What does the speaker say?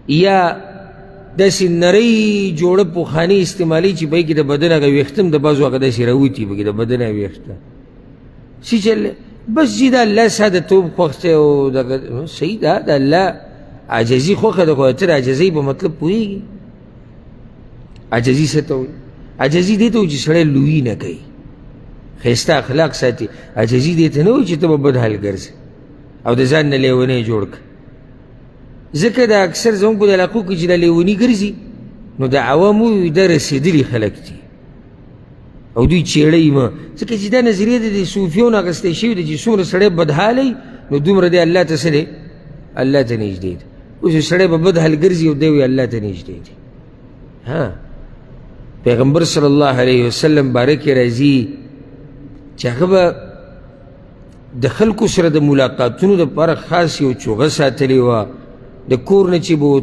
یا داسې نرۍ جوړه پوخانې استعمالوي چې په کې د بدن هغه ویښته هم د بعضو هغه داسې راوتي، پکې د بدن هغه ویښته څه چل بس جي د الله ساده توب خوښ دی او دغه صحیح ده، د الله عاجزي خوښه ده، خو ته د عاجزۍ په مطلب پوهېږي؟ عاجزي څه ته وایي؟ عاجزي دې ته وایي چې سړی لویي نه کوي، ښایسته اخلاق ساتي. عاجزي دې ته نه وایي چې ته به بد حال ګرځې او د ځان نه لیونی جوړ کړه. ځکه دا اکثر زموږ په علاقو کې چې دا لیوني ګرځي نو د عوامو دا رسېدلي خلک دي او دوی چېړوي مه، ځکه چې دا نظریه د دې صوفیو نه اخیستې شوې ده چې څومره سړی بدحاله وي نو دومره دی الله ته څه دی، الله ته نږدې دی. اوس چې سړی به بد حال ګرځي او دی وایي الله ته نږدې دی. ها پیغمبر صلی الله علیه وسلم باره کې راځي چې هغه به د خلکو سره د ملاقاتونو دپاره خاص یو چوغه ساتلې وه، د کور نه چې به